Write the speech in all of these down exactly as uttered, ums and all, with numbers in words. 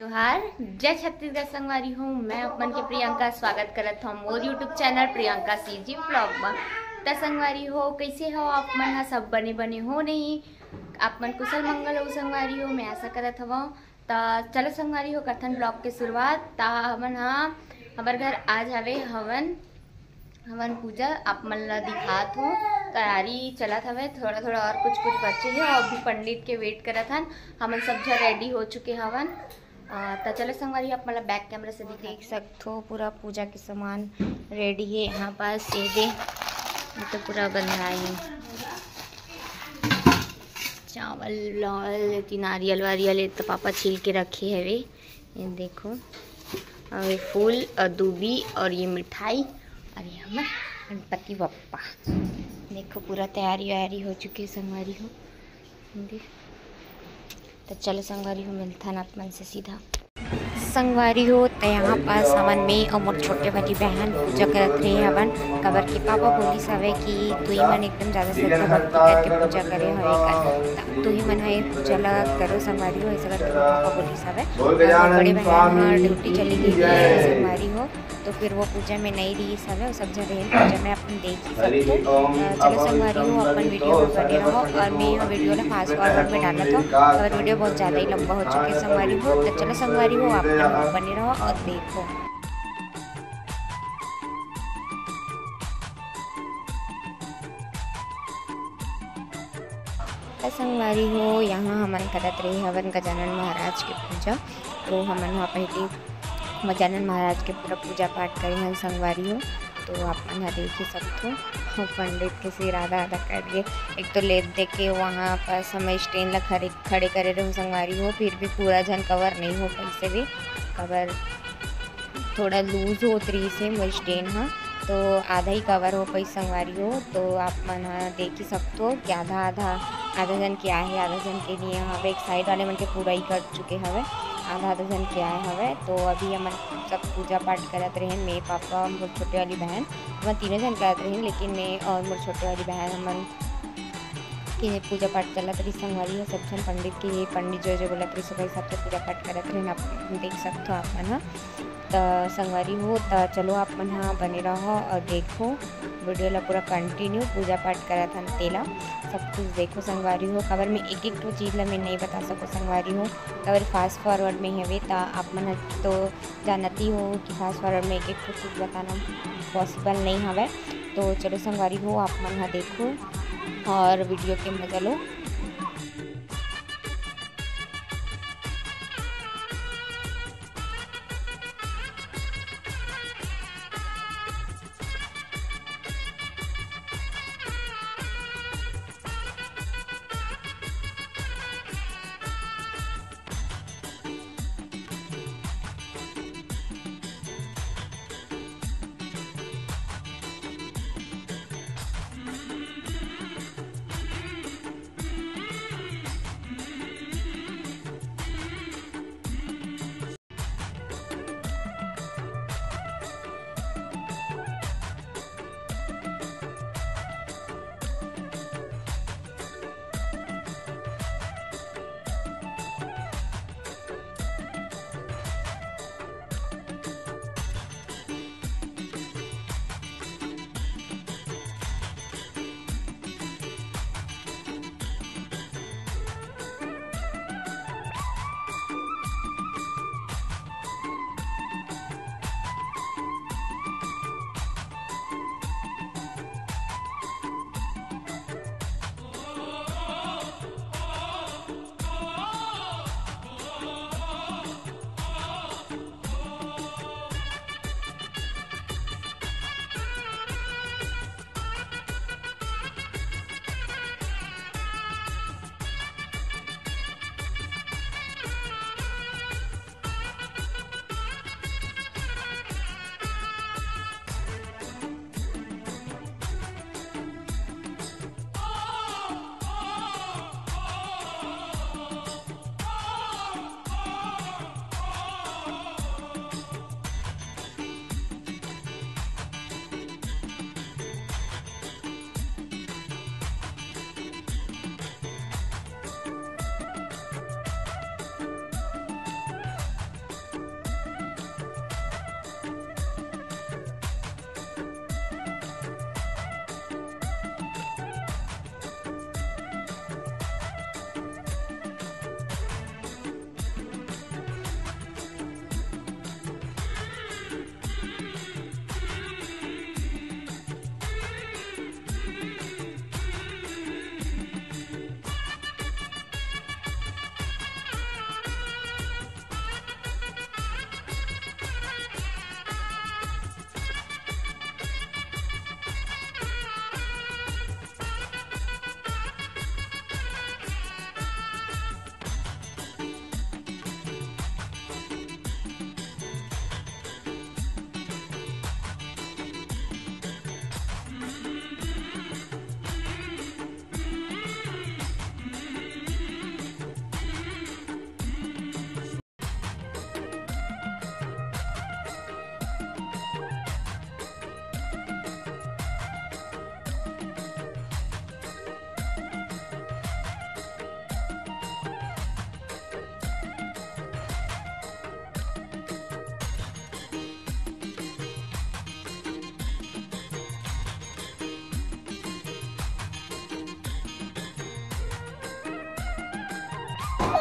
जोहार, जय छत्तीसगढ़ संगवारी हो। मैं आप मन के प्रियंका स्वागत करत हव मोर YouTube channel Priyanka CG blog म। त संगवारी हो, कैसे हो आप मन ह? सब बने बने हो नहीं? आप मन कुशल मंगल हो संगवारी हो, मैं आशा करत हवं। त चलो संगवारी हो, करथन ब्लॉग के शुरुआत। त हमन ह, हमर घर आज हवे हवन, हवन पूजा। आप मन ला दिखात हो, तैयारी चलत हवे, थोड़ा थोड़ा और कुछ कुछ बचे हे। अभी पंडित के वेट करत हन, हमन सब झन रेडी हो चुके हवन। अ, त चलो संगवारी, आप मन ला बैक कैमरा से दिखा देख सकथो, पूरा पूजा के सामान रेडी हे। यहाँ पास ये दे, ये तो पूरा बंधाए हे, चावल वावल, एती नारियल वारियल, ये तो पापा छील के रखे हवे। ये देखो, और ये फूल और दूबी और ये मिठाई और ये हमर गणपति बप्पा। देखो, पूरा तैयारी वैयारी हो चुके हे संगवारी हो। देख, त चलो संगवारी हो, मिलथन आप मन से सीधा। संगवारी हो, त यहाँ पास हमन में अउ मोर छोटे वाली बहन पूजा करत रहे हवन, काबर के पापा बोलिस हवे कि तुही मन एकदम ज्यादा श्रद्धा भक्ति करके पूजा करे हवे कर, त तुही मन ह ये पूजा ला करो संगवारी हो, ऐसा करके मोर पापा बोलिस हवे। अउ मोर बड़े बहन ह ड्यूटी चली गई हे संगवारी हो, तो फिर वो पूजा में नहीं रहिस हवे, सब झन रहिन पूजा में, अपन देख ही सकथो। त चलो संगवारी हो, अपन वीडियो में बने रहो और मैं ये वीडियो ला फास्ट फॉरवर्ड में डालत हूँ। अगर वीडियो बहुत ज्यादा ही लंबा हो चुके संगवारी हो, तो चलो संगवारी हो, आप मन बने रहो और देखो। त संगवारी हो, यहाँ हमन करत रहे हवन गजानन महाराज के पूजा। तो हमन वहाँ पहले गजानन महाराज के पूरा पूजा पाठ करे हन संगवारी हो। तो आप मन ह देख ही सकथो, पंडित के सिर आधा आधा कट गे। एक तो लेत दे के वहाँ पास हम स्टैंड ला खड़े, खड़े करे रहो संगवारी हो, फिर भी पूरा झन कवर नहीं हो पाइस हवे, कवर थोड़ा लूज होत रहिस हे मोर स्टैंड ह, तो आधा ही कवर हो पाइस संगवारी हो। तो आप मन ह देख ही सकथो कि आधा आधा, आधा झन के आए हे, आधा झन के नहीं आए हवे। एक साइड वाले मन के पूरा ही कट चुके हवे, आधा आधा झन के आए हवे। तो अभी हमन सब पूजा पाठ करत रहे, मैं, पापा, मोर छोटे वाली बहन, हमन तीनों झन करत रहे, लेकिन मैं और मोर छोटे वाली बहन हमन के पूजा पाठ चलत रहिस संगवारी हो। सब झन पंडित के, पंडित जो जो बोलत रहिस, ओकर हिसाब से पूजा पाठ करत रहे, आप देख सकथो आप मन ह। त संगवारी हो, त चलो आप मन ह बने रहो और देखो वीडियो ला पूरा कंटिन्यू, पूजा पाठ करत हन तेला सब कुछ देखो संगवारी हो। काबर मैं एक एक ठो चीज ला मैं नहीं बता सको संगवारी हो, काबर फास्ट फॉरवर्ड में हवे, त आप मन ह तो जानती हो कि फास्ट फॉरवर्ड में एक एक ठो चीज बताना पॉसिबल नहीं हवे। तो चलो संगवारी हो, आप मन ह देखो और वीडियो के मजा लो।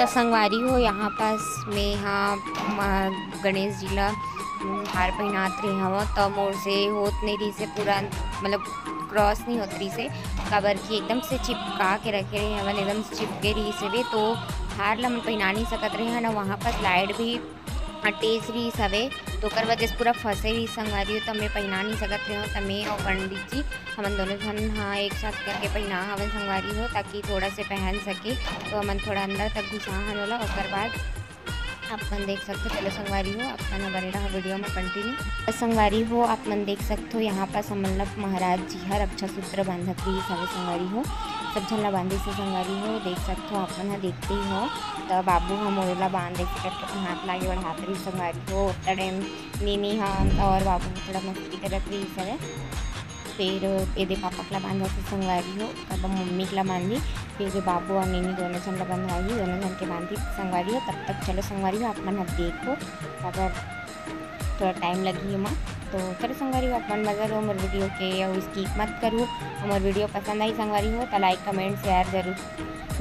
त संगवारी हो, यहाँ पास में, हाँ, म-, गणेश जी ला, उम, हार पहिनात रहे हव, त मोर से होत नहीं रहिस हे पूरा, मतलब क्रॉस नहीं होत रहिस हे, काबर कि एकदम से चिपका के रखे रहे हवन, एकदम से चिपके रहिस हवे, तो हार ला हमन पहिना नहीं सकत रहे हन। वहाँ पास लाइट भी तेज रहिस हवे, तो ओकर वजह से पूरा फंसे रहिस संगवारी हो, त मैं पहिना नहीं सकत रहे हव, त मैं अउ पंडित जी हमन दोनों झन ह एक साथ करके पहिना हवन संगवारी हो, ताकि थोड़ा से पहन सके। तो हमन थोड़ा अंदर तक घुसा हन ओला, ओकर बाद आप मन देख सकथो। चलो संगवारी हो, आप मन ह बने रहा वीडियो में कंटिन्यू। तो संगवारी हो, आप मन देख सकथो, यहाँ पास हमन ला महाराज जी ह रक्षा सूत्र बांधत रहिस हवे संगवारी हो, सब झन ला बांधिस हे संगवारी हो, देख सकथो आप मन ह, देखते ही हो। त बाबू ह मोर ला बांध देखे करके अपन हाथ ला आगे बढ़ात रहिस संगवारी हो। ओतका टाइम नीनी ह और बाबू ह थोड़ा मस्ती करत रहिस हवे। फिर एदे पापा के ला बांधत हे संगवारी हो, तब मम्मी के ला बांधी, फिर एदे बाबू और नीनी दोनों झन ला बंधवाही, दोनों झन के बांधी संगवारी हो। तब तक चलो संगवारी हो, आप मन ह देखो, अगर थोड़ा टाइम लगही एमा। तो चलो संगवारी हो, आप मन मजा लो मोर वीडियो के, और स्किप मत करू, और मोर वीडियो पसंद आई संगवारी हो, तो लाइक, कमेंट, शेयर जरूर,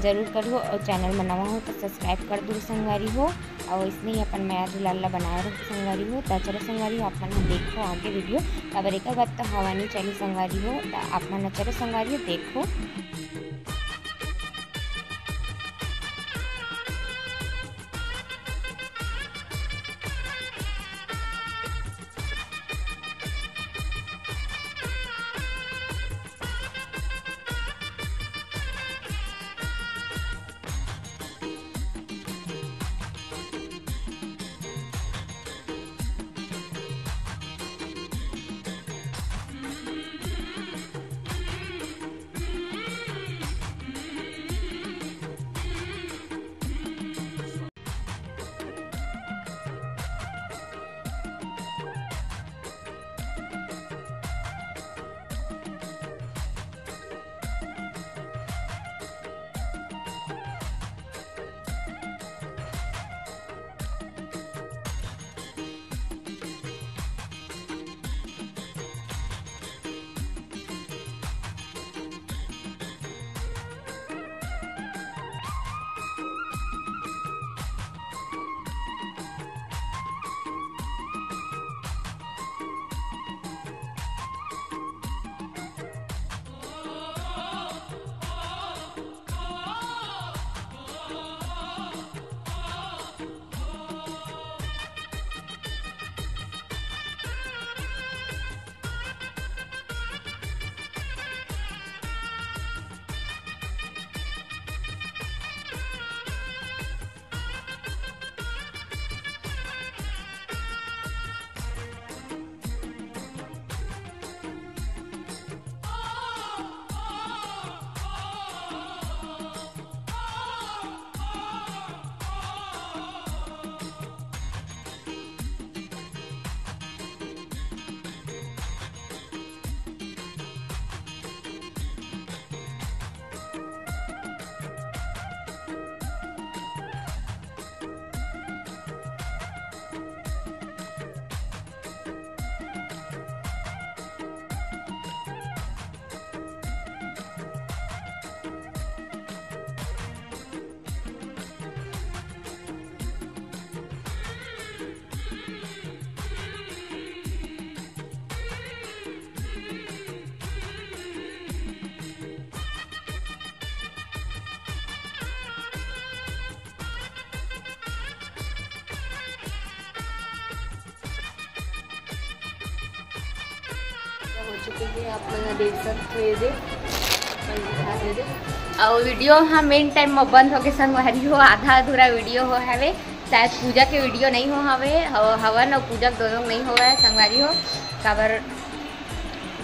जरूर करू, और चैनल में नवा हो तो सब्सक्राइब कर दू संगवारी हो। अउ अइसने ही अपन मया दुलार ला बनाए रखो संगवारी हो। त चलो संगवारी हो, आप मन ह देखो आगे वीडियो, काबर एकर बाद तो हवा नहीं चली संगवारी हो। त आप मन ह चलो संगवारी हो, देखो। हो चुके हैं, आप मन देख सकते हो, ये दे, अपन दिखा दे दे। और वीडियो ह मेन टाइम में बंद होके संगवारी हो, आधा अधूरा वीडियो हो हवे, शायद पूजा के वीडियो नहीं हो हवे, हव-, हवन और पूजा दोनों नहीं हो है संगवारी हो, काबर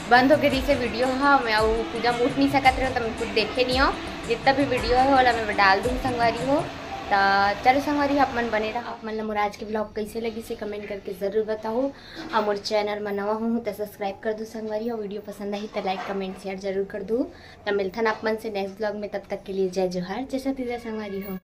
बंद होके रहिसे वीडियो ह, मैं अउ पूजा में उठ नहीं सकत रहे, तो मैं कुछ देखे नहीं हो। जितना भी वीडियो है, ओला मैं डाल दूँ संगवारी हो। त चलो संगवारी हो, आप मन बने रहा। आप मन ला मोर आज के ब्लॉग कैसे लगिस हे, कमेंट करके जरूर बताओ। और मोर चैनल में नवा हो, तो सब्सक्राइब कर दू संगवारी हो। वीडियो पसंद आई तो लाइक, कमेंट, शेयर जरूर कर दू। त मिलथन आप मन से नेक्स्ट ब्लॉग में, तब तक के लिए जय जोहार, जय छत्तीसगढ़ संगवारी हो।